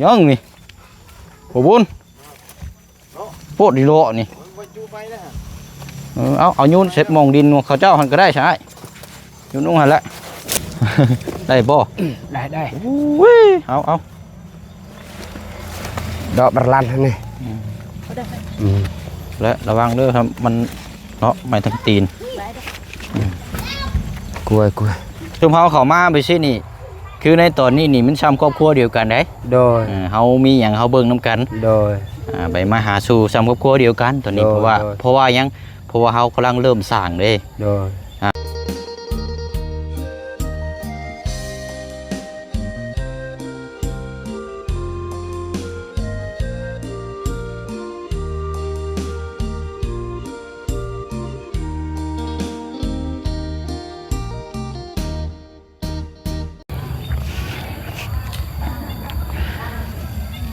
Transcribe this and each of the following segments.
ຍັງນີ້ ບໍ່ບຸນ ໂພດດີເລາະນີ້ ມັນບໍ່ຈຸໄປແລ້ວ ເອີ ເອົາ ເອົາໂຍນໃສ່ໝ່ອງດິນຂອງເຂົາເຈົ້າຫັ້ນກໍໄດ້ຊະອ້າຍ ໂຍນລົງຫັ້ນແຫຼະ ໄດ້ບໍ່? ໄດ້ ໄດ້ ໂອ້ຍ ເອົາ ເອົາ ດອກບາລານຫັ້ນນີ້ ອືມ ອືມ ແລະ ລະວັງເດີ ມັນເນາະ ໄມ້ທັງຕີນ ອືມ ກວຍ ກວຍ ຊຸມເຮົາເຂົ້າມາໄປຊີ້ນີ້ ຄືໃນຕອນນີ້ນີ້ມັນຊ່ຳຄອບຄົວດຽວກັນເດ້ ໂດຍ ເອີ ເຮົາມີຫຍັງເຮົາເບິ່ງນຳກັນ ໂດຍ ອ່າ ໄປມາຫາສູ່ຊ່ຳຄອບຄົວດຽວກັນຕອນນີ້ ໂດຍ ເພາະວ່າ ໂດຍ ເພາະວ່າຫຍັງ ເພາະວ່າເຮົາກຳລັງເລີ່ມສ້າງເດ້ ໂດຍ ອ່າ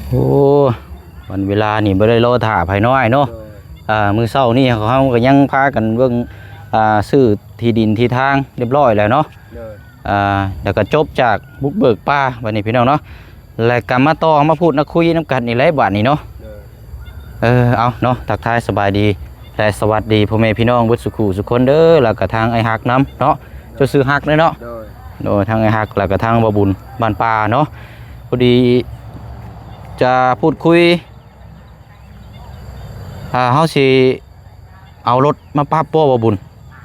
ໂອ້ ວັນເວລານີ້ບໍ່ໄດ້ລໍຖ້າໃຜນ້ອຍເນາະ ໂດຍ ອ່າ ມື້ເຊົ້ານີ້ເຮົາກໍຍັງພາກັນເບິ່ງ ອ່າ ຊື້ທີ່ດິນທີ່ທາງຮຽບຮ້ອຍແລ້ວເນາະ ໂດຍ ອ່າ ແລ້ວກໍຈົບຈາກບຸກເບີກປ່າບັດນີ້ພີ່ນ້ອງເນາະ ແລ້ວກໍມາຕໍ່ມາພູດມາຄຸຍນຳກັນນີ້ແຫຼະບັດນີ້ເນາະ ໂດຍ ເອີ ເອົາເນາະ ທັກທາຍສະບາຍດີ ແລະ ສະຫວັດດີພໍ່ແມ່ພີ່ນ້ອງເບິດສູ່ຄູ່ສູ່ຄົນເດີ ແລ້ວກໍທາງອ້າຍຮັກນຳເນາະ ເຈົ້າຊື່ຮັກເດ້ເນາະ ໂດຍ ໂດຍ ທາງອ້າຍຮັກ ແລ້ວກໍທາງບ່າວບຸນບ້ານປ່າເນາະ ພໍດີຈະພູດຄຸຍ ອ່າ ເຮົາຊິເອົາລົດມາປັບບໍ່ ບ່າວບຸນ?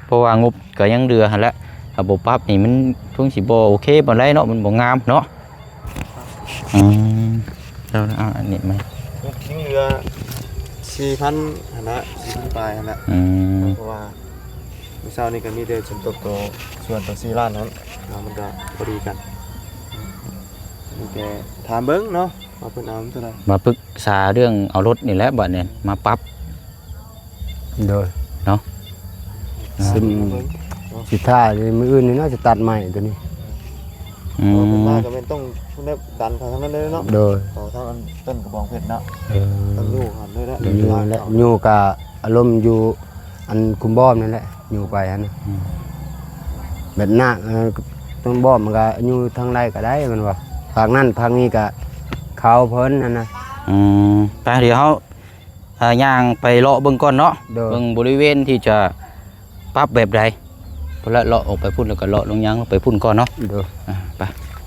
ເພາະວ່າງົບກໍຍັງເຫຼືອຫັ້ນແຫຼະ ຖ້າບໍ່ປັບນີ້ມັນຄົງຊິບໍ່ໂອເຄປານໃດເນາະ ມັນບໍ່ງາມເນາະ ອືມ ແລ້ວ ອ່າ ອັນນີ້ມັນຍັງເຫຼືອສີ່ພັນຫັ້ນນະ ສີ່ພັນປາຍຫັ້ນນະ ອືມ ເພາະວ່າມື້ເຊົ້ານີ້ກໍມີແຕ່ສົມທົບຕໍ່ສ່ວນຕໍ່ສີ່ລ້ານນັ້ນ ແລ້ວມັນກໍພໍດີກັນ ມີແຕ່ຖາມເບິ່ງເນາະ ວ່າເພິ່ນເອົາເທົ່າໃດ ມາປຶກສາເລື່ອງເອົາລົດນີ້ແຫຼະ ບັດນີ້ມາປັບ ໂດຍ ເນາະ ອືມ ຊິ ຊິຖ້າມື້ອື່ນນີ້ເນາະ ຊິຕັດໄມ້ຕົວນີ້ ອືມ ເພາະວ່າເພິ່ນມາກໍແມ່ນຕ້ອງ ເພິ່ນໄດ້ດັນເຂົ້າທາງນັ້ນເລີຍເນາະ ໂດຍ ເຂົ້າທາງອັນຕົ້ນກະບອງເພັດເນາະ ເອີ ຕ້ອງຢູ່ຫັ້ນເລີຍແຫຼະ ໂດຍ ຢູ່ຫັ້ນແຫຼະ ຢູ່ກະອາລົມຢູ່ອັນຄຸ້ມບ້ອມນັ້ນແຫຼະ ຢູ່ໄປຫັ້ນນະ ອືມ ແບບນາກ ເອີ ຕົ້ນບ້ອມມັນກະຢູ່ທາງໃດກໍໄດ້ ມັນວ່າ ພາກນັ້ນພາກນີ້ກະເຂົາເພິ່ນຫັ້ນນະ ອືມ ໄປ ດຽວເຮົາ ເອີ ຍ່າງໄປເລາະເບິ່ງກ່ອນເນາະ ໂດຍ ເບິ່ງບໍລິເວນທີ່ຈະປັບແບບໃດ ພຸ້ນລະ ເລາະອອກໄປພຸ້ນ ແລ້ວກໍເລາະລົງຍ່າງໄປພຸ້ນກ່ອນເນາະ ໂດຍ ອ່າ ໄປ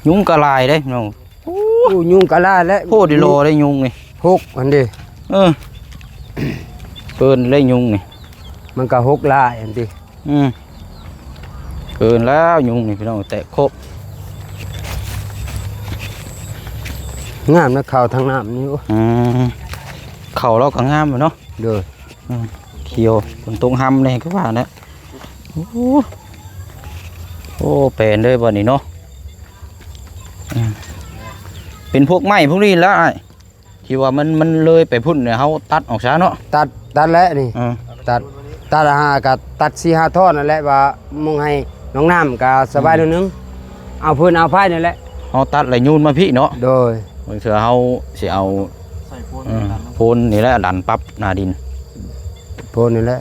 ຍຸງກໍຫຼາຍເດ້ນ້ອງ ໂອ້ ຍຸງກໍຫຼາຍແຫຼະ ໂພດດີລໍໄດ້ຍຸງນີ້ ຫົກອັນເດ ເອີ ເກີນແລ້ວຍຸງນີ້ ມັນກໍຫົກຫຼາຍອັນເດ ອືມ ເກີນແລ້ວຍຸງນີ້ພີ່ນ້ອງ ແຕະຄົບ ງາມນະ ເຂົ້າທາງນ້ຳນີ້ ອືມ ເຂົ້າລາວກໍງາມຢູ່ເນາະ ໂດຍ ອືມ ຂຽວ ຝົນຕົກຮຳແດ່ຄືວ່າແຫຼະ ໂອ້ ໂອ້ ແປນເລີຍບັດນີ້ເນາະ ອືມ ເປັນພວກໄມ້ພວກນີ້ແຫຼະອ້າຍ ທີ່ວ່າມັນ ມັນເລີຍໄປພຸ້ນ ເຮົາຕັດອອກຊະເນາະ ຕັດ ຕັດແຫຼະນີ້ ເອີ ຕັດ ຕັດຫາກະຕັດສີ່ຫ້າທ່ອນນັ້ນແຫຼະ ວ່າໝ່ອງໃຫ້ໜອງນ້ຳກະສະບາຍ ອືມ ໜ້ອຍໜຶ່ງ ເອົາຟືນເອົາໄຟນີ້ແຫຼະ ເຮົາຕັດແລ້ວໂຍນມາພີ້ເນາະ ໂດຍ ບາງເທື່ອເຮົາຊິເອົາ ໃສ່ໂພນ ເອີ ນີ້ແຫຼະ ດັນ ໂພນນີ້ແຫຼະດັນປັບໜ້າດິນ ໂພນນີ້ແຫຼະ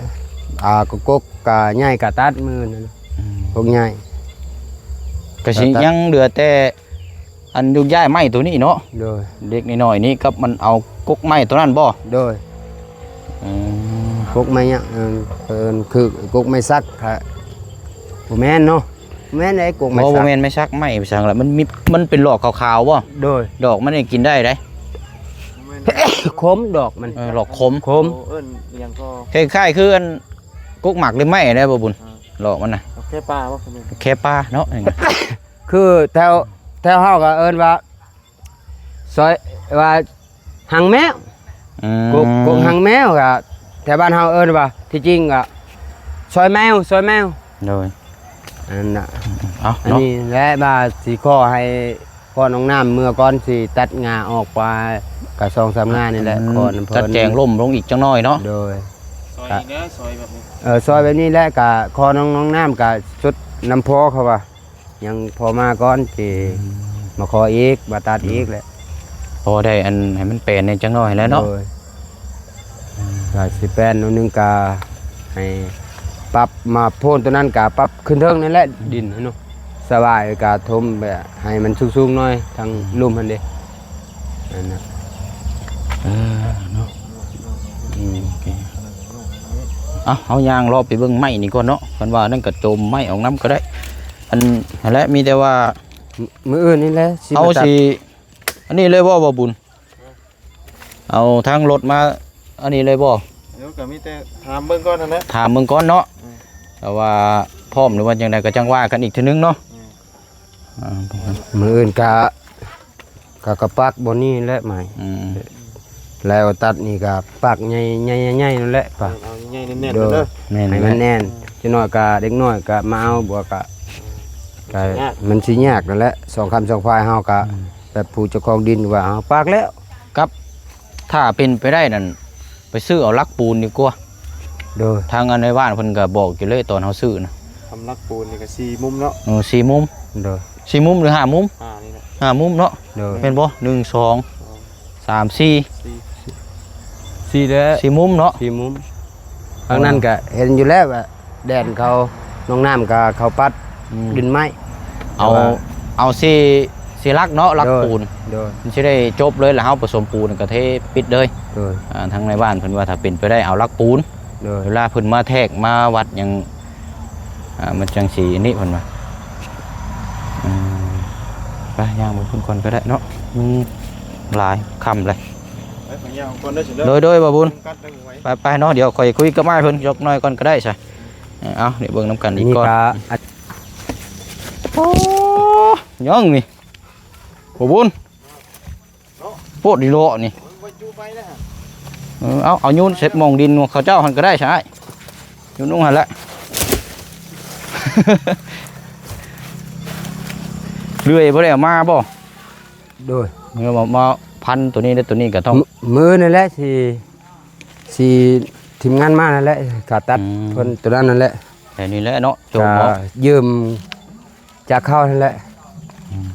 ອ່າ ກະກົກກະໃຫຍ່ກະຕັດມື້ນັ້ນ ອືມ ກົກໃຫຍ່ ກະຊິ ກະຕັດ ຍັງເຫຼືອແຕ່ ອັນໂຍກຍ້າຍໄມ້ໂຕນີ້ເນາະ ໂດຍ ເດັກນ້ອຍໆນີ້ກັບມັນເອົາກົກໄມ້ໂຕນັ້ນບໍ່ ໂດຍ ອືມ ກົກໄມ້ຫຍັງ ເອີ ເອີ້ນຄືກົກໄມ້ສັກ ບໍ່ແມ່ນເນາະ ບໍ່ແມ່ນໄດ ກົກໄມ້ສັກ ບໍ່ ບໍ່ແມ່ນໄມ້ສັກ ໄມ້ສັງລະ ມັນມີ ມັນເປັນຫຼອກຂາວໆບໍ່ ໂດຍ ດອກມັນນີ້ກິນໄດ້ໃດ ແມ່ນ ຂົມດອກມັນ ເອີ ຫຼອກຂົມ ຂົມ ໂອ້ ເອີ້ນອີ່ຫຍັງກໍ ຄ້າຍໆຄືອັນກົກໝາກລິມໄມ້ໄດ ບໍ່ບຸນ ອ່າ ຫຼອກມັນນະ ແຄປາບໍ່ ແຄປາເນາະ ຄືແຖວ ແຖວເຮົາກໍເອີ້ນວ່າ ຊອຍ ວ່າຫາງແມວ ອືມ ກົກ ກົກຫາງແມວ ກໍແຖວບ້ານເຮົາເອີ້ນວ່າ ທີ່ຈິງກໍຊອຍແມວ ຊອຍແມວ ໂດຍ ອັນນັ້ນນະ ເອົາ ອັນນີ້ແຫຼະ ວ່າຊິຂໍໃຫ້ພໍ່ນ້ອງນ້ຳເມືອກ່ອນ ຊິຕັດຫຍ້າອອກໄປ ກະສອງສາມຫຍ້ານີ້ແຫຼະ ຂໍນຳເພິ່ນ ຈັດແຈງລົມລົງອີກຈັກໜ້ອຍເນາະ ໂດຍ ຊອຍອີກແລ້ວ ຊອຍແບບນີ້ ເອີ ຊອຍແບບນີ້ແຫຼະ ກະຂໍນ້ອງ ນ້ອງນ້ຳກະສຸດນຳພໍ່ເຂົາວ່າ ຍັງພໍມາກ່ອນ ຊິ ອືມ ມາຂໍອີກ ມາຕັດອີກແຫຼະ ພໍໄດ້ອັນໃຫ້ມັນແປນແດ່ຈັກໜ້ອຍແຫຼະເນາະ ໂດຍ ອືມ ກະຊິແປນໜ້ອຍໜຶ່ງ ກະໃຫ້ປັບມາໂພນໂຕນັ້ນ ກະປັບຂຶ້ນເທິງນັ້ນແຫຼະ ອືມ ດິນຫັ້ນເນາະ ສະບາຍ ກະຖົມແບບໃຫ້ມັນສູງໆໜ້ອຍ ທາງ ອືມ ລຸ່ມຫັ້ນເດ ແ ນັ້ນນະ ເອີ ເນາະ ອືມ ໂອເຄ ເອົາ ເຮົາຍ່າງເລາະໄປເບິ່ງໄມ້ນີ້ກ່ອນເນາະ ຄັນວ່ານັ້ນກໍໂຈມໄມ້ອອກນຳກໍໄດ້ ອັນ ຫັ້ນແຫຼະ ມີແຕ່ວ່າ ມື້ອື່ນນີ້ແຫຼະ ເຮົາຊິ ອັນນີ້ເລີຍບໍ່ ບໍ່ບຸນ? ເອົາທາງລົດມາອັນນີ້ເລີຍບໍ່? ເອີ ກໍມີແຕ່ຖາມເບິ່ງກ່ອນຫັ້ນແຫຼະ ຖາມເບິ່ງກ່ອນເນາະ ອືມ ຖ້າວ່າພ້ອມ ຫຼືວ່າຈັ່ງໃດກໍຈັ່ງວ່າກັນອີກເທື່ອໜຶ່ງເນາະ ອືມ ອ່າ ມື້ອື່ນກະ ກະ ກະປັກບ່ອນນີ້ແຫຼະໄມ້ ອືມ ແລ້ວຕັດນີ້ກະປັກໃຫຍ່ໆໆນັ້ນແຫຼະ ເອົາໃຫຍ່ແໜ້ນໆ ໂດຍ ເດີ ແມ່ນ ໃຫ້ມັນແໜ້ນ ອືມ ຈັກໜ້ອຍກະເດັກນ້ອຍກະມາເອົາ ບວກກະ ກະ ມັນຊິຍາກນັ້ນແຫຼະ ສອງຂ້າງສອງຝ່າຍເຮົາກະ ອືມ ແບບຜູ້ເຈົ້າຂອງດິນວ່າເຮົາປາກແລ້ວ ກັບ ຖ້າເປັນໄປໄດ້ນັ້ນ ໄປຊື້ເອົາຫຼັກປູນດີກວ່າ ໂດຍ ທາງອັນໃນບ້ານເພິ່ນກໍບອກຢູ່ເລີຍຕອນເຮົາຊື້ນະ ຄຳຫຼັກປູນນີ້ກໍສີ່ມຸມເນາະ ເອີ ສີ່ມຸມ ໂດຍ ສີ່ມຸມ ຫຼື ຫ້າມຸມ? ຫ້ານີ້ແຫຼະ ຫ້າມຸມເນາະ ໂດຍ ແມ່ນບໍ່? ໜຶ່ງ ສອງ ສອງ ສາມ ສີ່ ສີ່ ສີ່ແຫຼະ ສີ່ມຸມເນາະ ສີ່ມຸມ ທາງນັ້ນກໍເຫັນຢູ່ແລ້ວວ່າ ແດນເຂົາ ໜອງນ້ຳກໍເຂົາປັດ ອືມ ດິນໄມ້ ເອົາ ແຕ່ວ່າ ເອົາສີ່ ສີ່ຫຼັກເນາະ ຫຼັກ ໂດຍ ປູນ ໂດຍ ມັນຊິໄດ້ຈົບເລີຍ ແລ້ວເຮົາປະສົມປູນກໍເທປິດເລີຍ ໂດຍ ອ່າ ທາງໃນບ້ານເພິ່ນວ່າ ຖ້າເປັນໄປໄດ້ເອົາຫຼັກປູນ ໂດຍ ເວລາເພິ່ນມາແທກມາວັດຫຍັງ ອ່າ ມັນຈັ່ງຊິນີ້ ເພິ່ນວ່າ ອືມ ໄປຍ່າງໄປພຸ້ນກ່ອນກໍໄດ້ເນາະ ມີຫຼາຍ ຄ່ຳເລີຍ ໄປຍ່າງກ່ອນເດີ ໂດຍ ໂດຍ ບ່າວບຸນ ໄປໆ ເນາະ ດຽວຂ້ອຍຄຸຍກັບອ້າຍເພິ່ນຈັກໜ້ອຍກ່ອນກໍໄດ້ຊະ ເອີ ເອົາ ດຽວເບິ່ງນຳກັນອີກກ່ອນ ໂອ້ ຍັງນີ້ ບໍ່ບຸນ ໂພດດີເນາະນີ້ ເອີ ເອົາ ເອົາໂຍນໃສ່ໝ່ອງດິນຂອງເຈົ້າຫັ້ນກໍໄດ້ຊະອ້າຍ ໂຍນລົງຫັ້ນແຫຼະ ເລື່ອຍບໍ່ໄດ້ເອົາມາບໍ່? ໂດຍ ເອົາມາ ມາພັນໂຕນີ້ເດ້ ໂຕນີ້ກໍຕ້ອງ ມື້ນັ້ນແຫຼະ ຊິ ຊິທີມງານມານັ້ນແຫຼະ ກະຕັດ ອືມ ເພິ່ນໂຕນັ້ນນັ້ນແຫຼະ ແຖວນີ້ແຫຼະເນາະ ໂຈມເນາະ ກະຢືມຈາກເຂົາຫັ້ນແຫຼະ ອືມ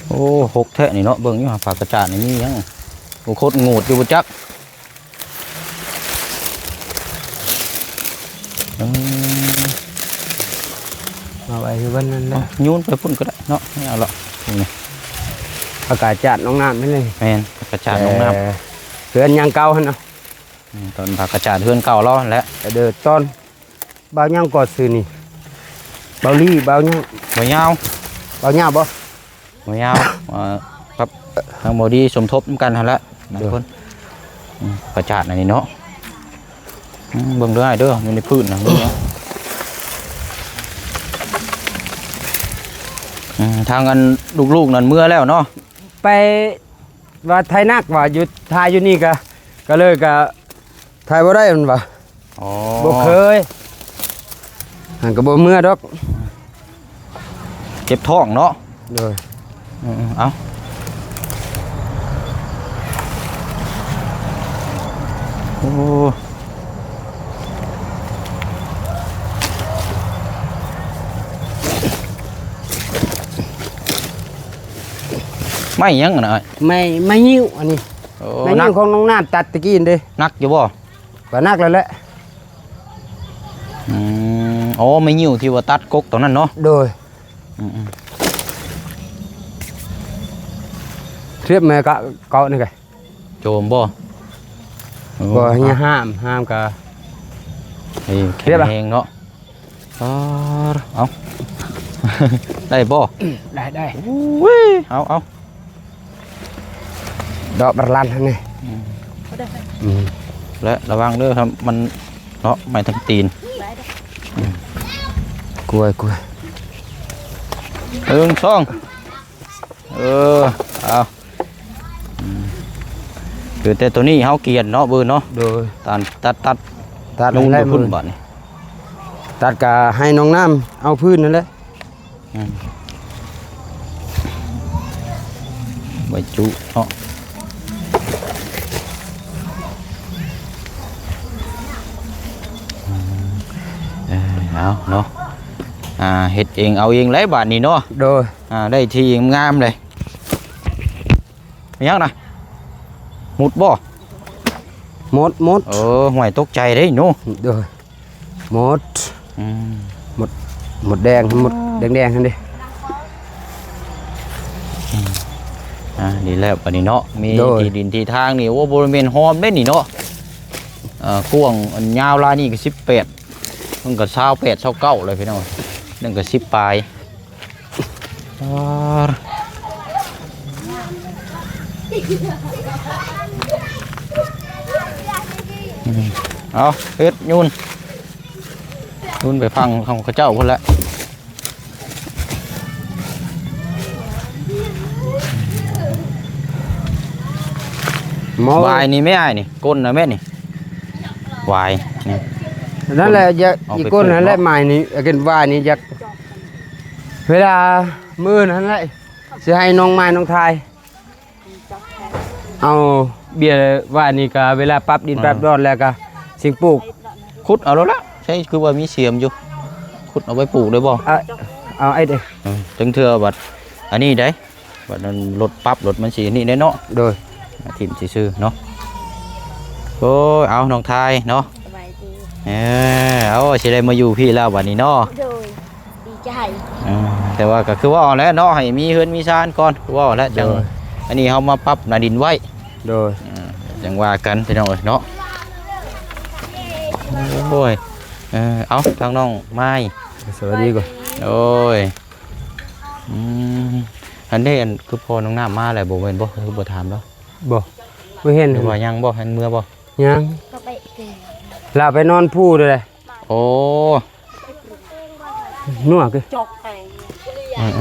ໂອ້ ຫົກແທ້ນີ້ເນາະ ເບິ່ງຢູ່ຫາຝາກະຈາດນີ້ມີຫຍັງ ໂອ້ ໂຄດໂງດຢູ່ບໍ່ຈັກ ເອີ ມາໄວ້ຢູ່ເບິ່ງນັ້ນແຫຼະ ໂອ້ ໂຍນໄປພຸ້ນກໍໄດ້ເນາະ ເອົາລະ ນີ້ ຝາກະຈາດໜອງນ້ຳນີ້ເລີຍ ແມ່ນ ຝາກະຈາດໜອງນ້ຳ ເອີ ເຮືອນຫຍັງເກົ່າຫັ້ນເນາະ ອືມ ຕອນຝາກະຈາດເຮືອນເກົ່າລາວຫັ້ນແຫຼະ ເດີ ຕອນ ບ່າວຫຍັງກໍຊື່ນີ້ ບ່າວລີ ບ່າວຫຍັງ ບ່າວຍາວ ບ່າວຍາວບໍ່? ບ່າວຍາວ ເອີ ກັບທາງບ່າວດີສົມທົບນຳກັນຫັ້ນແຫຼະ ຫຼາຍຄົນ ອືມ ປະຈາດອັນນີ້ເນາະ ອືມ ເບິ່ງເດີອ້າຍເດີ ຢູ່ໃນພື້ນນະ ອືມ ທາງອັນລູກໆນັ້ນເມືອແລ້ວເນາະ ໄປວ່າໄຖໜັກວ່າຢູ່ ຖ້າຢູ່ນີ້ກະ ກະເລີຍກະ ຖ່າຍບໍ່ໄດ້ມັນວ່າ ອໍ ບໍ່ເຄີຍ ຫັ້ນກໍບໍ່ເມືອດອກ ເຈັບທ້ອງເນາະ ໂດຍ ເອີ ເອົາ ໂອ້ ໄມ້ຫຍັງຫັ້ນນະອ້າຍ? ໄມ້ ໄມ້ງິ້ວອັນນີ້ ໂອ້ ໄມ້ງິ້ວ ໜັກ ຂອງນ້ອງນ້ຳຕັດຕະກີ້ນີ້ເດ້ ໜັກຢູ່ບໍ່? ກໍໜັກແລ້ວແຫຼະ ອືມ ໂອ້ ໄມ້ງິ້ວທີ່ວ່າຕັດກົກຕອນນັ້ນເນາະ ໂດຍ ອືມໆ ທຽບແມ່ກະເກາະນີ້ກະ ໂຈມບໍ່? ໂອ້ ບໍ່ໃຫ້ຫ້າມ ຫ້າມກະ ເອີ ແຂງແຮງເນາະ ປາດ ເອົາ ໄດ້ບໍ່? ໄດ້ ໄດ້ ໂອ້ຍ ເອົາ ເອົາ ດອກບາລານນີ້ ອືມ ອືມ ແລະ ລະວັງເດີ ມັນເນາະ ໄມ້ທັງຕີນ ອືມ ກວຍ ກວຍ ໜຶ່ງ ສອງ ເອີ ເອົາ ອືມ ຄືແຕ່ໂຕນີ້ເຮົາກຽນເນາະ ເບີເນາະ ໂດຍ ຕັດ ຕັດ ຕັດ ຕັດ ໂຍນໄປພຸ້ນ ບາດນີ້ ຕັດກະໃຫ້ນ້ອງນ້ຳເອົາພື້ນນັ້ນແຫຼະ ອືມ ໄວ້ຈຸເນາະ ອືມ ເອີ ເອົາເນາະ ອ່າ ເຮັດເອງເອົາເອງແຫຼະບາດນີ້ເນາະ ໂດຍ ອ່າ ໄດ້ທີ່ງາມເລີຍ ມີຫຍັງນະ? ມຸດບໍ່? ມົດ ມົດ ເອີ ຫ້ວຍ ຕົກໃຈເດ້ໜູ ໂດຍ ມົດ ອືມ ມົດ ມົດແດງ ມົດແດງໆຫັ້ນເດ້ ອ່າ ນີ້ແຫຼະ ບັດນີ້ເນາະ ມີ ໂດຍ ທີ່ດິນທີ່ທາງນີ້ ໂອ້ ບໍ່ແມ່ນຫອມເດ້ນີ້ເນາະ ເອີ ກວ້າງ ອັນຍາວລາຍນີ້ກໍສິບແປດ ມັນກໍຊາວແປດ ຊາວເກົ້າເລີຍພີ່ນ້ອງ ນັ້ນກໍສິບປາຍ ປາດ ອືມ ເອົາ ເຮັດ ໂຍນ ໂຍນໄປຝັ່ງຂອງເຂົາເຈົ້າພຸ້ນແຫຼະ. ໝໍ້ ວາຍນີ້ແມ່ອ້າຍນີ້ ກົ້ນນະແມ່ນີ້ ວາຍນີ້ ນັ້ນແຫຼະ ຢ່າ ເອົາໄປ ອີກກົ້ນນັ້ນແຫຼະ ປູກເນາະ ໄມ້ນີ້ ອັນ ວາຍນີ້ຢາກ ເວລາມື້ນັ້ນແຫຼະ ຊິໃຫ້ນ້ອງໄມ້ນ້ອງທາຍ ເອົາເບ້ຍວ່ານີ້ກະເວລາປັບດິນ ເອີ ປັບດອນແລ້ວກະຊິງປູກ ຂຸດເອົາໂລດລະ ໃຊ້ຄືວ່າມີສຽມຢູ່ ຂຸດເອົາໄປປູກໄດ້ບໍ່? ເອົາ ເອົາໄອ້ເດ້ ເອີ ຈັ່ງເທື່ອບັດອັນນີ້ໄດ໋ ບັດນັ້ນລົດປັບລົດມັນຊິນີ້ໄດ໋ເນາະ ໂດຍ ຖິ້ມຊື່ໆເນາະ ໂອ້ຍ ເອົາ ນ້ອງທາຍເນາະ ສະບາຍດີ ເອີ ເອົາ ຊິໄດ້ມາຢູ່ພີ້ແລ້ວບັດນີ້ເນາະ ໂດຍ. ດີໃຈ ເອີ ແຕ່ວ່າກໍຄືເວົ້າແຫຼະເນາະ ໃຫ້ມີເຮືອນມີຊານກ່ອນ ຄືເວົ້າແຫຼະ ໂດຍ ຈັ່ງ ອັນນີ້ເຮົາມາປັບໜ້າດິນໄວ້ ໂດຍ ເອີ ຈັ່ງວ່າກັນພີ່ນ້ອງເອີຍເນາະ ໂອ້ຍ ເອີ ເອົາ ທາງນ້ອງໄມ້ ສະບາຍດີກ່ອນ ໂອ້ຍ ອືມ ອັນນີ້ ອັນ ຄືພໍ່ນ້ອງນ້ຳມາແລ້ວບໍ່ແມ່ນບໍ່? ຄືບໍ່ຖາມລາວ ບໍ່ ບໍ່ເຫັນ ຫຼືວ່າຍັງບໍ່? ເຫັນເມືອບໍ່? ຍັງ ລາວໄປນອນພູເດ້ ໂອ້ ນົວກ ອື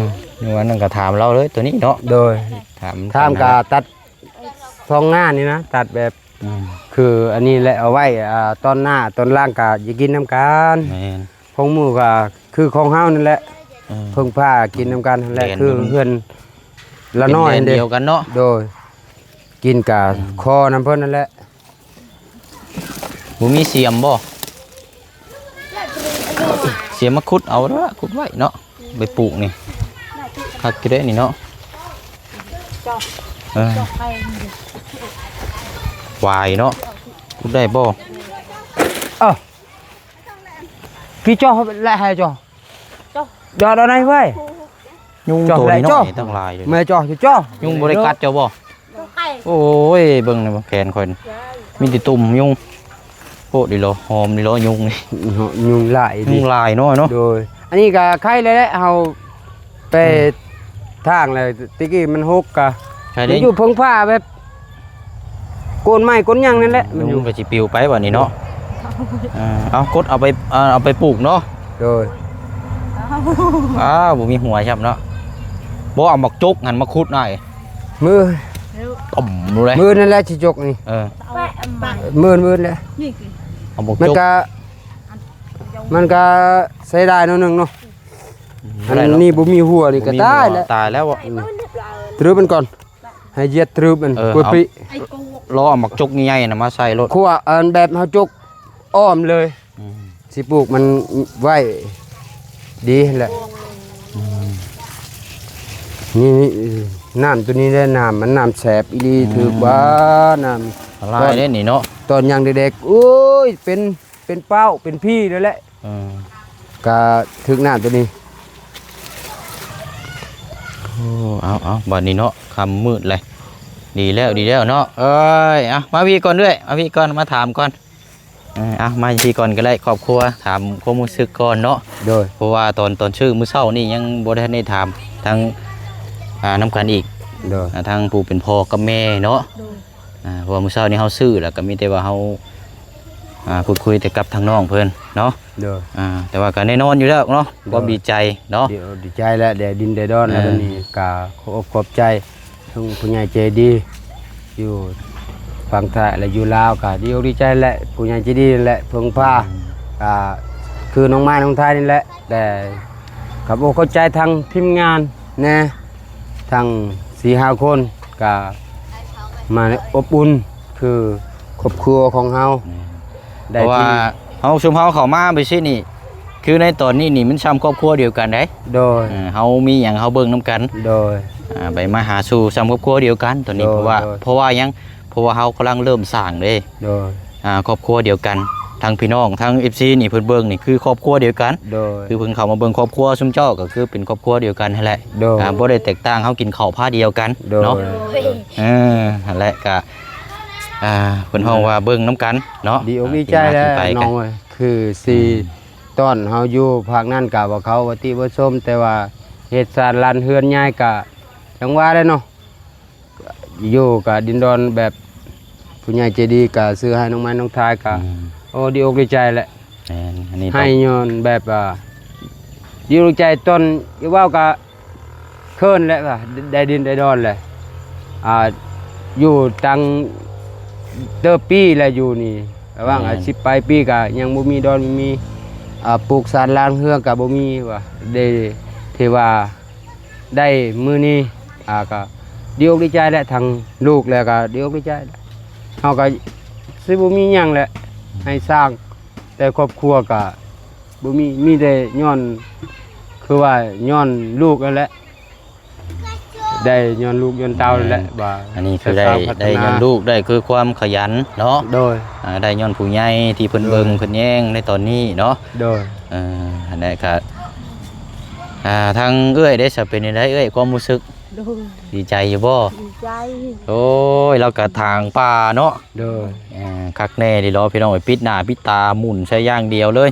ມໆ ນີ້ວ່ານັ້ນກໍຖາມລາວເລີຍໂຕນີ້ເນາະ ໂດຍ ຖາມ ຖາມກໍຕັດສອງໜ້ານີ້ນະ ຕັດແບບ ອືມ ຄືອັນນີ້ແຫຼະ ເອົາໄວ້ ອ່າ ຕອນໜ້າຕອນຫຼັງກໍຈະກິນນຳກັນ ແມ່ນ ຂອງໝູ່ກໍຄືຂອງເຮົານັ້ນແຫຼະ ເອີ ເພິ່ງພາກິນນຳກັນຫັ້ນແຫຼະ ແມ່ນ ຄືເຮືອນລະນ້ອຍ ແດນດຽວກັນເນາະ ໂດຍ ກິນກໍ ອືມ ຂໍນຳເພິ່ນນັ້ນແຫຼະ. ບໍ່ມີສຽມບໍ່? ສຽມມາຂຸດເອົາເດີ ຂຸດໄວ້ເນາະ ໄປປູກນີ້ ຄັກຢູ່ເດ້ນີ້ເນາະ ເອີ ຫວາຍເນາະ ຂຸດໄດ້ບໍ່? ເອີ ພີ່ຈໍແລະໃຫ້ຈໍ ຈອດເອົາໃນໄວ້ ຍຸງໂຕນີ້ເນາະ ຈອດແຫຼະ ນີ້ຕັ້ງຫຼາຍເລີຍ ແມ່ຈອດ ຈອດ ຍຸງບໍ່ໄດ້ກັດເຈົ້າບໍ່? ໂອ້ຍ ເບິ່ງນີ້ແຂນຂ້ອຍ ມີແຕ່ຕຸ່ມຍຸງ ໂພດດີຫຼໍ ຫອມດີຫຼໍຍຸງນີ້ ຍຸງຫຼາຍ ຍຸງຫຼາຍເນາະ ເນາະ ໂດຍ ອັນນີ້ກໍໄຄແລ້ວແຫຼະ ເຮົາໄປ ອືມ ທາງແລ້ວ ແຕ່ກີ້ມັນຫົກກະ ໃຄເດ້ ມັນຢູ່ເພິ່ງພາແບບ ໂກນໄມ້ໂກນຫຍັງນັ້ນແຫຼະ ມັນຢູ່ ມັນກໍຊິປິວໄປບັດນີ້ເນາະ ເອີ ເອົາ ກົດເອົາໄປ ເອົາ ເອົາໄປປູກເນາະ ໂດຍ ອ້າວ ບໍ່ມີຫົວຊ້ຳເນາະ ບໍ່ເອົາໝາກຈົກຫັ້ນມາຂຸດໜ້ອຍ ມື້ ປຶ້ມເລີຍ ມື້ນັ້ນແຫຼະຊິຈົກນີ້ ເອີ ມື້ ມື້ແຫຼະ ເອົາໝາກ ມັນ ຈົກ ກະ ມັນກະເສຍດາຍໜ້ອຍໜຶ່ງເນາະ ອືມ ອັນນີ້ບໍ່ມີຫົວນີ້ກະຕາຍແລ້ວ ຕາຍແລ້ວ ອືມ ຕະລຶບມັນກ່ອນ ໃຫ້ຢຽດຕະລຶບມັນ ເອີ ກົດປີ ເອົາ ລໍເອົາໝາກຈົກໃຫຍ່ໆນະມາໃສ່ໂລດ ຂົວ ອັນແບບເຮົາຈົກອ້ອມເລີຍ ອືມ ຊິປູກມັນໄວ້ດີແຫຼະ ອືມ ນີ້ ນີ້ ນ້ຳໂຕນີ້ແຫຼະ ນ້ຳມັນນ້ຳແຊບອີ່ຫຼີ ອືມ ຖືກວ່ານ້ຳ ລາຍເດ້ນີ້ເນາະ ຕອນຍັງເດັກໆ ໂອ້ຍ ເປັນ ເປັນເປົ້າເປັນພີເລີຍແຫຼະ ເອີ ກະຖືກນ້ຳໂຕນີ້ ໂອ້ ເອົາໆ ບາດນີ້ເນາະ ຄ່ຳມືດແລ້ວ ດີແລ້ວ ດີແລ້ວເນາະ ເອີຍ ເອົາ ມາພີ້ກ່ອນເອື້ອຍ ມາພີ້ກ່ອນ ມາຖາມກ່ອນ ເອີ ເອົາ ມາພີ້ກ່ອນກໍໄດ້ ຄອບຄົວ ຖາມຄວາມຮູ້ສຶກກ່ອນເນາະ ໂດຍ ເພາະວ່າຕອນ ຕອນຊື້ມື້ເຊົ້ານີ້ຍັງບໍ່ໄດ້ທັນໄດ້ຖາມທາງ ອ່າ ນຳກັນອີກ ໂດຍ ອ່າ ທາງຜູ້ເປັນພໍ່ກັບແມ່ເນາະ ໂດຍ ອ່າ ເພາະວ່າມື້ເຊົ້ານີ້ເຮົາຊື້ ແລ້ວກໍມີແຕ່ວ່າເຮົາ ອ່າ ພູດຄຸຍແຕ່ກັບທາງນ້ອງເພິ່ນເນາະ ໂດຍ ອ່າ ແຕ່ວ່າກໍແນ່ນອນຢູ່ແລ້ວເນາະ ຄວາມດີໃຈເນາະ ດີ ດີໃຈແຫຼະ ໄດ້ດິນໄດ້ດອນແລ້ວ ເອີ ບັດນີ້ກໍຂອບອົກຂອບໃຈ ທັງຜູ້ໃຫຍ່ໃຈດີ ຢູ່ຝັ່ງໄທ ແລະ ຢູ່ລາວ ກໍດີອົກດີໃຈແຫຼະ ຜູ້ໃຫຍ່ໃຈດີແຫຼະ ເພິ່ງພາ ອືມ ກໍຄືນ້ອງໄມ້ນ້ອງທາຍນີ້ແຫຼະ ແຕ່ຂອບອົກຂອບໃຈທາງທີມງານແດ່ ທັງສີ່ຫ້າຄົນ ກໍມາອົບອຸ່ນຄືຄອບຄົວຂອງເຮົາ ແມ່ນ ໄດ້ ເພາະວ່າ ທີ່ ເຮົາ ຊຸມເຮົາເຂົ້າມາແບບຊີ້ນີ້ ຄືໃນຕອນນີ້ນີ້ມັນຊ່ຳຄອບຄົວດຽວກັນເດ້ ໂດຍ ເອີ ເຮົາມີຫຍັງເຮົາເບິ່ງນຳກັນ ໂດຍ ອ່າ ໄປມາຫາສູ່ຊ່ຳຄອບຄົວດຽວກັນຕອນນີ້ ໂດຍ ເພາະວ່າ ໂດຍ ເພາະວ່າຫຍັງ ເພາະວ່າເຮົາກຳລັງເລີ່ມສ້າງເດ້ ໂດຍ ອ່າ ຄອບຄົວດຽວກັນ ທ ທາງພີ່ນ້ອງ ທາງເອັຟຊີນີ້ ເພິ່ນເບິ່ງນີ້ຄືຄອບຄົວດຽວກັນ ໂດຍ ຄືເພິ່ນເຂົ້າມາເບິ່ງຄອບຄົວຊຸມເຈົ້າ ກໍຄືເປັນຄອບຄົວດຽວກັນຫັ້ນແຫຼະ ໂດຍ ອ່າ ບໍ່ໄດ້ແຕກຕ່າງ ເຮົາກິນເຂົ້າພາດຽວກັນ ໂດຍ ເນາະ ໂດຍ ເອີ ຫັ້ນແຫຼະ ກະ ອ່າ ເພິ່ນຮ້ອງວ່າເບິ່ງນຳກັນເນາະ ດີອົກດີໃຈແຫຼະ ອ່າ ທີ່ມາທີ່ໄປກັນ ນ້ອງເອີຍ ຄືຊິ ອືມ ຕອນເຮົາຢູ່ພາກນັ້ນກະວ່າເຂົາວ່າຕິວ່າຊົມ ແຕ່ວ່າເຮັດຊານລານເຮືອນໃຫຍ່ກະ ຈັ່ງວ່າແຫຼະເນາະ ຢູ່ກະດິນດອນແບບ ຜູ້ໃຫຍ່ໃຈດີກະຊື້ໃຫ້ນ້ອງໄມ້ນ້ອງທາຍກະ ອືມ ໂອ້ ດີອົກດີໃຈແຫຼະ ແມ່ນ ອັນນີ້ ໃຫ້ຍ້ອນແບບວ່າ ດີອົກດີໃຈ ຕອນເວົ້າກະເຂີນແຫຼະວ່າ ໄດ້ດິນໄດ້ດອນແຫຼະ ອ່າ ຢູ່ຕັ້ງເຕີບປີແລ້ວຢູ່ນີ້ ລະຫວ່າງ ແມ່ນ ສິບປາຍປີກະຍັງບໍ່ມີດອນ ບໍ່ມີ ອ່າ ປູກສານລາງເຮືອກະບໍ່ມີວ່າ ໄດ້ທີ່ວ່າ ໄດ້ມື້ນີ້ ອ່າ ກໍດີອົກດີໃຈແຫຼະ ທັງລູກແລ້ວກໍດີອົກດີໃຈແຫຼະ ເຮົາກໍຊິບໍ່ມີຫຍັງແຫຼະ ໃຫ້ສ້າງ ແຕ່ຄອບຄົວກໍບໍ່ມີ ມີແຕ່ຍ້ອນ ຄືວ່າຍ້ອນລູກນັ້ນແຫຼະ ໄດ້ຍ້ອນລູກຍ້ອນເຕົ້ານັ້ນແຫຼະ ແມ່ນ ວ່າ ອັນນີ້ຄືໄດ້ ໄດ້ຍ້ອນລູກ ໄດ້ຄືຄວາມຂະຫຍັນເນາະ ໂດຍ ອ່າ ໄດ້ຍ້ອນຜູ້ໃຫຍ່ທີ່ເພິ່ນເບິ່ງ ໂດຍ ເພິ່ນແຍງໃນຕອນນີ້ເນາະ ໂດຍ ເອີ ອັນນັ້ນກໍ ອ່າ ທາງເອື້ອຍເດ້ ສະເປັນຈັ່ງໃດເອື້ອຍ ຄວາມຮູ້ສຶກ? ໂດຍ ດີໃຈຢູ່ບໍ່? ດີໃຈ ໂອ້ຍ ລາວກະຖາງປ່າເນາະ ໂດຍ ເອີ ຄັກແນ່ດີເນາະ ພີ່ນ້ອງເອີຍ ປິດໜ້າປິດຕາໝຸ່ນໃສ່ຢ່າງດຽວເລີຍ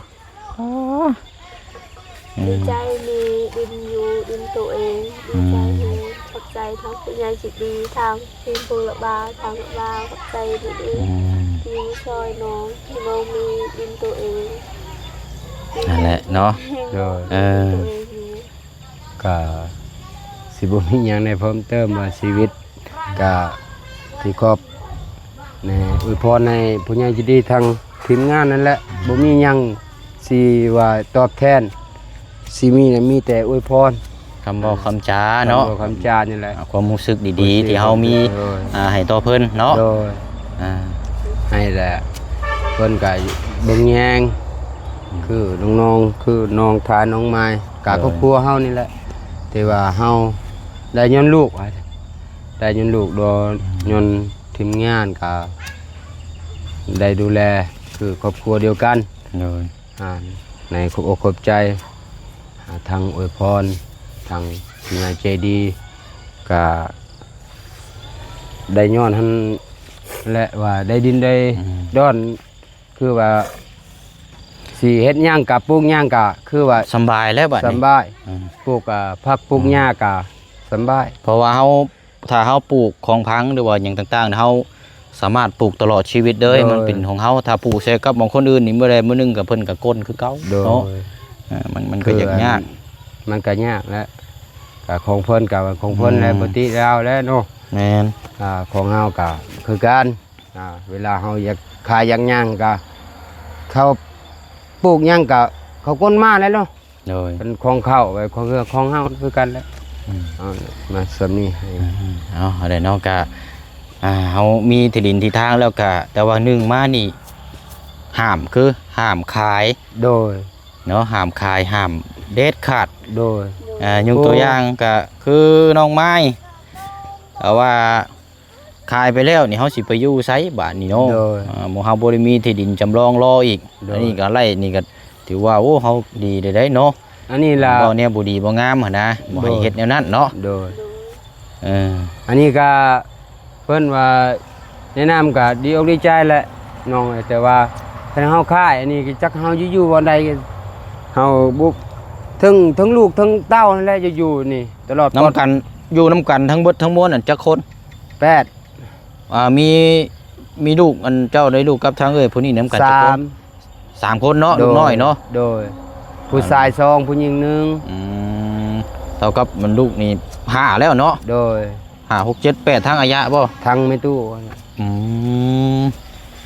ອໍ ອືມ ດີໃຈມີດິນຢູ່ດິນໂຕເອງ ດີໃຈ ອືມ ແຮງ ຂອບໃຈທາງຜູ້ໃຫຍ່ໃຈດີ ທາງທີມຜູ້ລະບາ ທາງລະບາ ຂອບໃຈດີ ອືມ ທີ່ມາຊ່ອຍນ້ອງ ໃຫ້ນ້ອງມີດິນໂຕເອງ ນັ້ນແຫຼະເນາະ ດີໃຈແຮງ ໂດຍ ເອີ ໂຕເອງຢູ່ ກະຊິບໍ່ມີຫຍັງໃນເພີ່ມເຕີມວ່າຊີວິດກະຊິຂອບ ແນ່ ອວຍພອນໃຫ້ຜູ້ໃຫຍ່ໃຈດີທາງທີມງານນັ້ນແຫຼະ ບໍ່ມີຫຍັງຊິວ່າຕອບແທນ ຊິມີນະ ມີແຕ່ອວຍພອນ ຄຳເວົ້າຄຳຈາເນາະ ຄຳເວົ້າຄຳຈານີ້ແຫຼະ ອ່າ ຄວາມຮູ້ສຶກດີໆ ທີ່ເຮົາມີ ໂດຍ ອ່າ ໃຫ້ຕໍ່ເພິ່ນເນາະ ໂດຍ ອ່າ ໃຫ້ແຫຼະ ເພິ່ນກະເບິ່ງແຍງ ອືມ ຄືນ້ອງໆ ຄືນ້ອງທານ ນ້ອງມາຍ ກະ ໂດຍ ຄອບຄົວເຮົານີ້ແຫຼະ ທີ່ວ່າເຮົາໄດ້ຍ້ອນລູກ ໄດ້ຍ້ອນລູກ ໂດຍ ອືມ ຍ້ອນທີມງານກະໄດ້ດູແລ ຄືຄອບຄົວດຽວກັນ ໂດຍ ອ່າ ໃນຂອບອົກຂອບໃຈ ອ່າ ທັງອວຍພອນ ທັງຜູ້ໃຫຍ່ໃຈດີ ກະໄດ້ຍ້ອນຫັ້ນແຫຼະ ວ່າໄດ້ດິນໄດ້ ອືມ ດອນ ຄືວ່າຊິເຮັດຫຍັງກະປູກຫຍັງກະຄືວ່າສຳບາຍແລ້ວບັດນີ້ ສຳບາຍ ອືມ ປູກ ອ່າ ຜັກປູກ ອືມ ຫຍ້າກະສຳບາຍ ເພາະວ່າເຮົາ ຖ້າເຮົາປູກຂອງຝັງ ຫຼືວ່າຫຍັງຕ່າງໆ ເຮົາສາມາດປູກຕະຫຼອດຊີວິດເລີຍ ໂດຍ ມັນເປັນຂອງເຮົາ ຖ້າປູກໃສ່ກັບຂອງຄົນອື່ນນີ້ ມື້ໃດມື້ໜຶ່ງກໍເພິ່ນກໍກົ້ນຄືເກົ່າ ໂດຍ ເນາະ ເອີ ມັນ ມັນກໍ ຄື ຍາກ ມັນກໍຍາກແຫຼະ ກໍຂອງເພິ່ນກໍຂອງເພິ່ນແຫຼະ ອືມ ປົກກະຕິລາວແຫຼະເນາະ ແມ່ນ ອ່າ ຂອງເຮົາກໍຄືກັນ ອ່າ ເວລາເຮົາຢາກຂາຍຢາກຫຍັງກໍ ເຂົາປູກຫຍັງກໍເຂົາກົ້ນມາແຫຼະເນາະ ໂດຍ ເປັນຂອງເຂົາໄວ້ ຂອງເຮືອຂອງເຮົາຄືກັນແຫຼະ ອືມ ເອົາມາສ່ວນນີ້ໃຫ້ ອືມ ເອົາ ເອົາໄດ້ເນາະ ກະ ອ່າ ເຮົາມີທີ່ດິນທີ່ທາງແລ້ວກະ ແຕ່ວ່າໜຶ່ງມານີ້ ຫ້າມ ຄືຫ້າມຂາຍ ໂດຍ ເນາະ ຫ້າມຂາຍ ຫ້າມເດັດຂາດ ໂດຍ ອ່າ ຍົກຕົວຢ່າງກະຄືນ້ອງໄມ້ ເອົາວ່າ ຂາຍໄປແລ້ວນີ້ ເຮົາຊິໄປຢູ່ໃສບາດນີ້ເນາະ ໂດຍ ອ່າ ໝູ່ເຮົາບໍ່ໄດ້ມີທີ່ດິນຈຳລອງລໍອີກ ໂດຍ ອັນນີ້ກໍໄລ່ນີ້ກໍຖືວ່າ ໂອ້ ເຮົາດີໄດ້ເນາະ ອັນນີ້ລະ ເວົ້າແນວບໍ່ດີບໍ່ງາມຫັ້ນນະ ບໍ່ໃຫ້ ໂດຍ ເຮັດແນວນັ້ນເນາະ ໂດຍ ເອີ ອັນນີ້ກໍເພິ່ນວ່າແນະນຳກໍດີອົກດີໃຈແຫຼະນ້ອງເອີຍ ແຕ່ວ່າຄັນເຮົາຂາຍອັນນີ້ ຈັກເຮົາຢູ່ ຢູ່ບ່ອນໃດ ເຮົາບຸກ ເຖິງ ເຖິງລູກເຖິງເຕົ້າຫັ້ນແຫຼະ ຢູ່ ຢູ່ນີ້ຕະຫຼອດ ນຳກັນ ຢູ່ນຳກັນທັງເບິດທັງມວນນັ້ນຈັກຄົນ? ແປດ ອ່າ ມີ ມີລູກ ອັນເຈົ້າໄດ້ລູກກັບທາງເອື້ອຍຜູ້ນີ້ນຳກັນຈັກຄົນ? ສາມ ສາມຄົນເນາະ ໂດຍ ລູກນ້ອຍເນາະ ໂດຍ ຜູ້ຊາຍສອງ ຜູ້ຍິງໜຶ່ງ ອືມ ເທົ່າກັບມັນລູກນີ້ຫ້າແລ້ວເນາະ ໂດຍ ຫ້າ ຫົກ ເຈັດ ແປດ ທັງອາຍະບໍ່? ທັງແມ່ຕູ້ ອືມ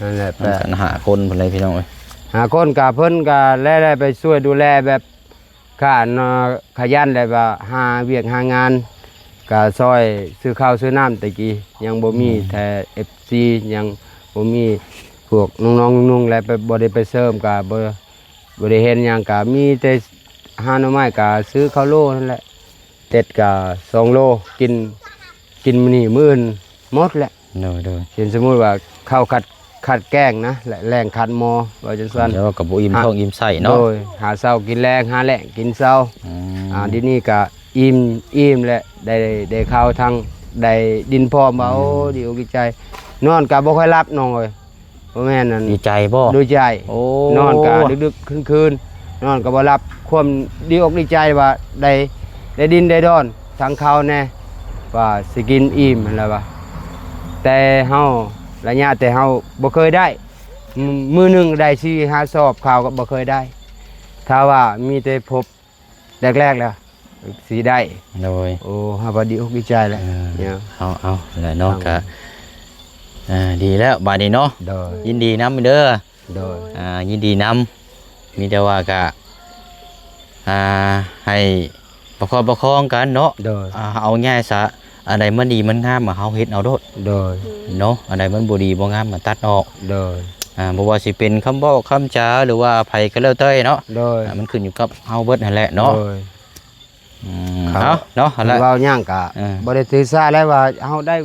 ນັ້ນແຫຼະ ນຳກັນຫ້າຄົນພຸ້ນເລີຍພີ່ນ້ອງເອີຍ ຫ້າຄົນ ກະເພິ່ນກະໄດ້ ໄດ້ໄປຊ່ວຍດູແລແບບ ຂະ ຂະຫຍັນ ແລະວ່າຫາວຽກຫາງານ ກະຊ່ອຍຊື້ເຂົ້າຊື້ນ້ຳ ແຕ່ກີ້ຍັງບໍ່ມີ ອືມ ແທ້ ເອັຟຊີ ຍັງບໍ່ມີ ພວກນ້ອງໆ ໜຸ່ງໆ ແລະ ໄປ ບໍ່ໄດ້ໄປເສີມ ກະບໍ່ ບໍ່ໄດ້ເຮັດຫຍັງ ກະມີແຕ່ຫາໜໍ່ໄມ້ ກະຊື້ເຂົ້າໂລຫັ້ນແຫຼະ ເຕັດກະສອງໂລ ກິນ ກິນມື້ນີ້ ມື້ອື່ນໝົດແຫຼະ ໂດຍ ໂດຍ ເຊັ່ນສົມມຸດວ່າເຂົ້າຄັດ ຂັດແກ້ງນະ ແລງຂັດໝໍ ວ່າຈັ່ງຊັ້ນ ແຕ່ວ່າກໍບໍ່ອີ່ມທ້ອງອີ່ມໄສ້ເນາະ. ໂດຍ ຫາເຊົ້າກິນແລງ ຫາແລງກິນເຊົ້າ. ອືມ ອ່າ ດຽວນີ້ກໍອີ່ມ ອີ່ມແລ້ວ ໄດ້ ໄດ້ເຂົ້າທາງ ໄດ້ດິນພ້ອມ ວ່າ ອືມ ໂອ້ ດີອົກດີໃຈ. ນອນກໍບໍ່ຄ່ອຍຫຼັບນ້ອງເອີຍ. ບໍ່ແມ່ນອັນ ດີໃຈບໍ່? ດີໃຈ. ໂອ້ ນອນກະດຶກໆ ຄືນໆ ນອນກະບໍ່ຫຼັບ ຄວາມດີອົກດີໃຈວ່າໄດ້ ໄດ້ດິນໄດ້ດອນ ທັງເຂົ້າແດ່ ວ່າຊິກິນອີ່ມຫັ້ນແຫຼະວ່າ. ແຕ່ເຮົາ ໄລຍະແຕ່ເຮົາບໍ່ເຄີຍໄດ້ ມື້ໜຶ່ງໄດ້ສີ່ຫ້າສອບເຂົ້າກໍບໍ່ເຄີຍໄດ້ ຖ້າວ່າມີແຕ່ພົບ ແລກໆ ແລ້ວຊິໄດ້. ໂດຍ ໂອ້ ເຮົາກໍດີອົກດີໃຈແຫຼະ. ເອີ ເອົາ ເອົາແຫຼະເນາະ ກໍ ອ່າ ດີແລ້ວບາດນີ້ເນາະ. ໂດຍ ຍິນດີນຳເດີ. ໂດຍ ອ່າ ຍິນດີນຳ ມີແຕ່ວ່າກະ ອ່າ ໃຫ້ປະຄັບປະຄອງກັນເນາະ. ໂດຍ ອ່າ ເອົາງ່າຍຊະ ອັນໃດມັນດີມັນງາມ ເຮົາເຮັດເອົາໂລດ. ໂດຍ ເນາະ ອັນໃດມັນບໍ່ດີບໍ່ງາມ ກໍຕັດອອກ. ໂດຍ ອ່າ ບໍ່ວ່າຊິເປັນຄຳເວົ້າຄຳຈາ ຫຼືວ່າໃຜກໍແລ້ວແຕ່ເນາະ. ໂດຍ ອ່າ ມັນຂຶ້ນຢູ່ກັບເຮົາເບິດຫັ້ນແຫຼະເນາະ. ໂດຍ ອືມ ເອົາເນາະ ເວົ້າຫຍັງກະ ເອີ ບໍ່ໄດ້ຖືສາແລ້ວວ່າເຮົາໄດ້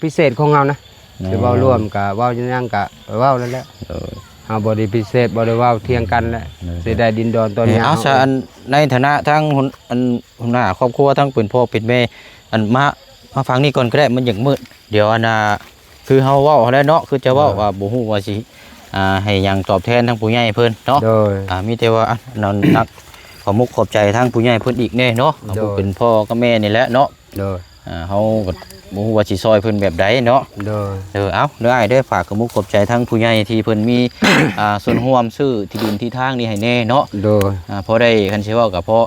ພິເສດຂອງເຮົານະ. ແມ່ນ ຊິເວົ້າລວມກະເວົ້າຫຍັງກະເວົ້ານັ້ນແຫຼະ. ໂດຍ ເຮົາບໍ່ໄດ້ພິເສດ ບໍ່ໄດ້ເວົ້າຖຽງກັນແຫຼະ. ໂດຍ ຊິໄດ້ດິນດອນຕອນຫຍັງ ເອີ ເອົາຊະ ເຮົາ ອັນ ໃນຖານະທາງຫົນ ອັນ ຫົວໜ້າຄອບຄົວ ທັງເປັນພໍ່ເປັນແມ່ ອັນ ມາ ມາຟັງນີ້ກ່ອນກໍໄດ້ ມັນຢາກມືດ. ດຽວ ອັນ ອ່າ ຄືເຮົາເວົ້າຫັ້ນແຫຼະເນາະ ຄືຈະເວົ້າ ໂດຍ ວ່າບໍ່ຮູ້ວ່າຊິ ອ່າ ໃຫ້ຫຍັງຕອບແທນທາງຜູ້ໃຫຍ່ເພິ່ນເນາະ. ໂດຍ ອ່າ ມີແຕ່ວ່າ ອ່ະ ນັກ ຂໍມຸກຂອບໃຈທາງຜູ້ໃຫຍ່ເພິ່ນອີກແດ່ເນາະ. ໂດຍ ຜູ້ເປັນພໍ່ກັບແມ່ນີ້ແຫຼະເນາະ. ໂດຍ ອ່າ ເຮົາກໍບໍ່ຮູ້ວ່າຊິຊ່ອຍເພິ່ນແບບໃດເນາະ. ໂດຍ ເອີ ເອົາເດີອ້າຍເດີ ຝາກຂອບມຸກຂອບໃຈທາງຜູ້ໃຫຍ່ທີ່ເພິ່ນມີ ອ່າ ສ່ວນຮ່ວມຊື້ທີ່ດິນທີ່ທາງນີ້ໃຫ້ແດ່ເນາະ. ໂດຍ ອ່າ ພໍໄດ້ ຄັນຊິເວົ້າກໍພໍ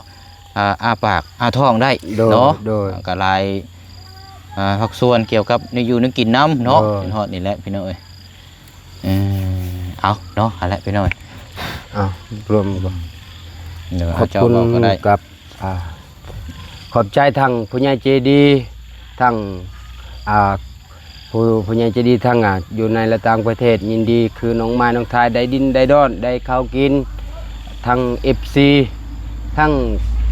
ອ່າ ອ້າປາກອ້າທ້ອງໄດ້ ໂດຍ ເນາະ. ໂດຍ ອ່າ ກໍຫຼາຍ ອ່າ ພາກສ່ວນກ່ຽວກັບແນວຢູ່ແນວກິນນຳເນາະ. ໂດຍ ເປັນຮອດນີ້ແຫຼະພີ່ນ້ອງເອີຍ. ເອີ ເອົາເນາະ ຫັ້ນແຫຼະພີ່ນ້ອງ. ເອົາ ລວມ ເດີ ເອົາເຈົ້າເວົ້າກໍໄດ້ ຂອບຄຸນກັບ ອ່າ ຂອບໃຈທັງຜູ້ໃຫຍ່ໃຈດີທັງ ອ່າ ຜູ້ ຜູ້ໃຫຍ່ໃຈດີທັງ ອ່າ ຢູ່ໃນ ແລະ ຕ່າງປະເທດ ຍິນດີຄືນ້ອງໝາຍນ້ອງທາຍ ໄດ້ດິນໄດ້ດອນ ໄດ້ເຂົ້າກິນ ທັງເອັຟຊີ ທັງ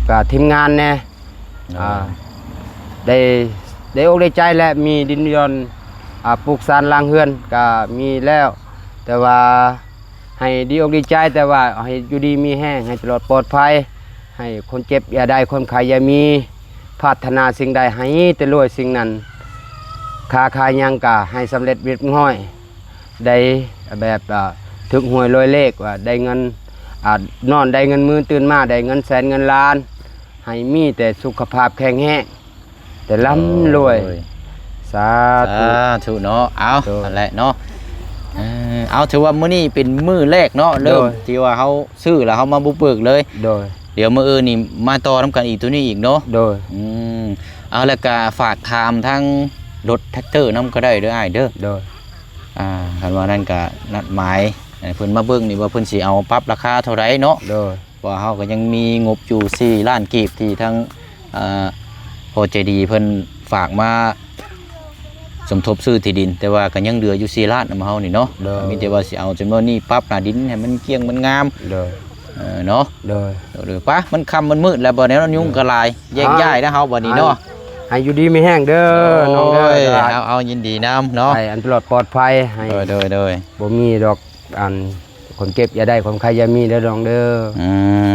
ກະທີມງານແດ່ ໂດຍ ອ່າ ໄດ້ ໄດ້ອົກໄດ້ໃຈ ແລະ ມີດິນດອນ ອ່າ ປູກສານຫຼັງເຮືອນກະມີແລ້ວ ແຕ່ວ່າ ໃຫ້ດີອົກດີໃຈ ແຕ່ວ່າໃຫ້ຢູ່ດີມີແຮງ ໃຫ້ຕະຫຼອດປອດໄພ ໃຫ້ຄົນເຈັບຢ່າໄດ້ ຄົນໄຂ້ຢ່າມີ ປາດຖະໜາສິ່ງໃດໃຫ້ແຕ່ລວຍສິ່ງນັ້ນ ຄ້າຂາຍຫຍັງກະໃຫ້ສຳເລັດຮຽບຮ້ອຍ ໄດ້ແບບ ອ່າ ຖືກຫວຍລວຍເລກ ວ່າໄດ້ເງິນ ອ່າ ນອນໄດ້ເງິນໝື່ນ ຕື່ນມາໄດ້ເງິນແສນເງິນລ້ານ ໃຫ້ມີແຕ່ສຸຂະພາບແຂງແຮງ ແຕ່ລ່ຳລວຍ. ໂອ້ຍ ສາທຸ ສາທຸເນາະ. ເອົາ ໂດຍ ນັ້ນແຫຼະເນາະ ເອີ ເອົາ ຖືວ່າມື້ນີ້ເປັນມື້ແລກເນາະ ໂດຍ ເລີ່ມທີ່ວ່າເຮົາຊື້ແລ້ວເຮົາມາບຸກເບີກເລີຍ. ໂດຍ ດຽວມື້ອື່ນນີ້ມາຕໍ່ນຳກັນອີກ ໂຕນີ້ອີກເນາະ. ໂດຍ ອືມ ເອົາ ແລ້ວກະຝາກຖາມທາງລົດແທັກເຕີນຳກໍໄດ້ເດີອ້າຍເດີ. ໂດຍ ອ່າ ຄັນວ່ານັ້ນກະນັດໝາຍໃຫ້ເພິ່ນມາເບິ່ງນີ້ວ່າເພິ່ນຊິເອົາປັບລາຄາເທົ່າໃດເນາະ. ໂດຍ ເພາະວ່າເຮົາກໍຍັງມີງົບຢູ່ສີ່ລ້ານກີບທີ່ທາງ ອ່າ ພໍ່ໃຈດີເພິ່ນຝາກມາສົມທົບຊື້ທີ່ດິນ ແຕ່ວ່າກໍຍັງເຫຼືອຢູ່ສີ່ລ້ານນຳເຮົານີ້ເນາະ. ໂດຍ ກໍມີແຕ່ວ່າຊິເອົາຈຳນວນນີ້ປັບໜ້າດິນໃຫ້ມັນກ້ຽງມັນງາມ. ໂດຍ ເອີ ເນາະ. ໂດຍ ໂດຍ ໄປ ມັນຄ່ຳມັນມືດແລ້ວ ບໍ່ແນ່ນອນຍຸງກໍຫຼາຍ ແຍກຍ້າຍນະເຮົາບັດນີ້ເນາະ. ໃຫ້ຢູ່ດີມີແຮງເດີນ້ອງເດີ. ໂອ້ຍ ເອົາ ເອົາ ຍິນດີນຳເນາະ ໃຫ້ອັນຕະຫຼອດປອດໄພ ໃຫ້ ໂດຍ ໂດຍ ໂດຍ ບໍ່ມີດອກ ອັນ ຄວາມເຈັບຢ່າໄດ້ ຄວາມໄຂ້ຢ່າມີເດີນ້ອງເດີ. ອື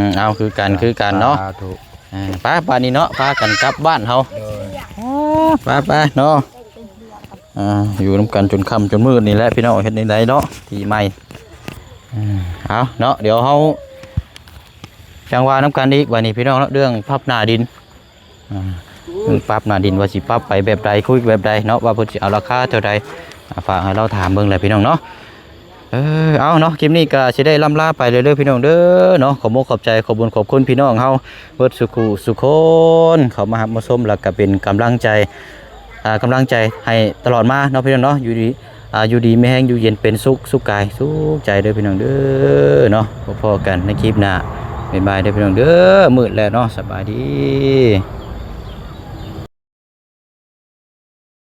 ມ ເອົາ ຄືກັນ ຄືກັນເນາະ. ສາທຸ ເອີ ໄປ ບາດນີ້ເນາະ ພາກັນກັບບ້ານເຮົາ. ໂດຍ ໄປ ໄປເນາະ. ອ່າ ຢູ່ນຳກັນຈົນຄ່ຳຈົນມືດນີ້ແຫຼະພີ່ນ້ອງ ເຮັດແນວໃດເນາະ ປີໃໝ່. ເອີ ເອົາເນາະ ດຽວເຮົາຈັ່ງວ່ານຳກັນອີກ ບາດນີ້ພີ່ນ້ອງເນາະ ເລື່ອງປັບໜ້າດິນ. ອ່າ ເລື່ອງປັບໜ້າດິນວ່າຊິປັບໄປແບບໃດ ຄຸຍແບບໃດເນາະ ວ່າເພິ່ນຊິເອົາລາຄາເທົ່າໃດ ອ່າ ຝາກໃຫ້ລາວຖາມເບິ່ງແຫຼະພີ່ນ້ອງເນາະ. ເອີ ເອົາເນາະ ຄລິບນີ້ກໍຊິໄດ້ລ່ຳລາໄປເລີຍເດີພີ່ນ້ອງເດີເນາະ. ຂໍມຸກຂອບໃຈ ຂອບບຸນຂອບຄຸນພີ່ນ້ອງເຮົາເບິດສູ່ຄູ່ສູ່ຄົນ ເຂົ້າມາຮັບມາຊົມ ແລ້ວກໍເປັນກຳລັງໃຈ ອ່າ ກຳລັງໃຈໃຫ້ຕະຫຼອດມາເນາະພີ່ນ້ອງເນາະ. ຢູ່ດີ ອ່າ ຢູ່ດີມີແຮງ ຢູ່ເຢັນເປັນສຸກ ສຸກກາຍສຸກໃຈເດີພີ່ນ້ອງເດີເນາະ. ພໍ້ໆກັນໃນຄລິບໜ້າ ບາຍບາຍເດີພີ່ນ້ອງເດີ. ມືດແລ້ວເນາະ ສະບາຍດີ.